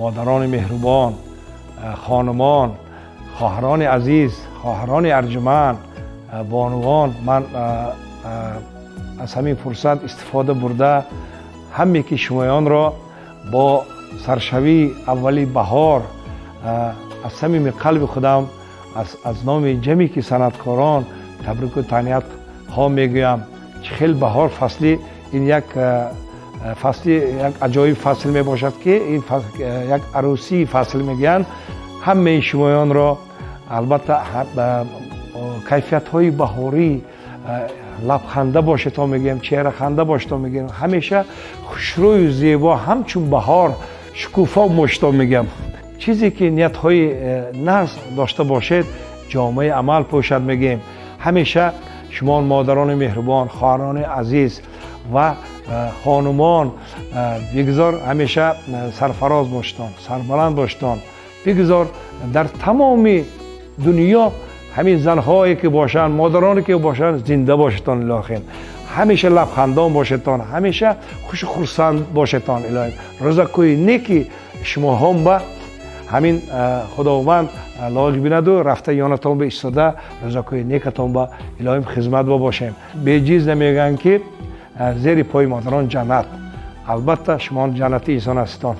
Модарони меҳрубон, хонумон, хоҳарони азиз, хоҳарони арҷуманд, бонувон, ман аз ҳамин фурсат истифода бурда ҳаме ки шумоёнро бо саршавии аввали баҳор аз самими қалби худам, аз номи ҷамъе ки санъаткорон табрику таҳниятҳо мегӯям. Чӣ хел баҳор фасли ин як фасли, як аҷоиб фасл мебошад, ки ин як арӯсии фасл мегӯянд. Ҳамаи шумоёнро албатта кайфиятҳои баҳорӣ, лабханда бошедто мегӯям, чеҳраханда бошедто мегӯям, ҳамеша хушрӯю зебо ҳамчун баҳор шукуфо бошедто мегӯям. Чизе ки ниятҳои нағз дошта бошед, ҷомаи амал пӯшад мегӯем. Ҳамеша шумо модарони меҳрубон, хоҳарони азиз ва хонумон, бигзор ҳамеша сарфароз бошедон, сарбаланд бошедон. Бигзор дар тамоми дунё ҳамин занҳое ки бошанд, модароне ки бошанд, зинда бошедон. Илоҳим, ҳамеша лабхандон бошедон, ҳамеша хушу хурсанд бошедон. Илоҳим, рӯзакӯи неки шумоҳом ба ҳамин Худованд лоиқ бинаду рафта ёнатон ба истода, рӯзакӯи некатон ба илоҳим хизмат бошем. Беҷиз намегӯянд, ки зери пои модарон ҷаннат. Албатта, шумо ҷаннати инсон ҳаститон.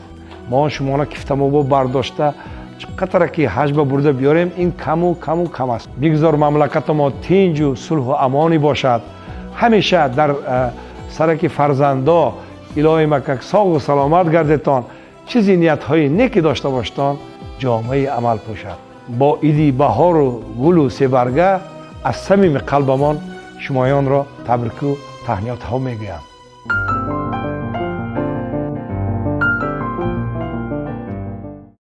Мо шуморо кифтамобо бардошта чӣ қадара ки ҳаҷба бурда биёрем, ин каму каму кам аст. Бигзор мамлакати мо тинҷу сулҳу амонӣ бошад ҳамеша дар сараки фарзандо. Илоҳи макак, соғу саломат гардетон. Чизи ниятҳои неки дошта бошетон, ҷомаи амал пӯшад. Бо иди баҳору гулу себарга аз самими қалбамон шумоёнро табрику таҳниятҳо мегӯям.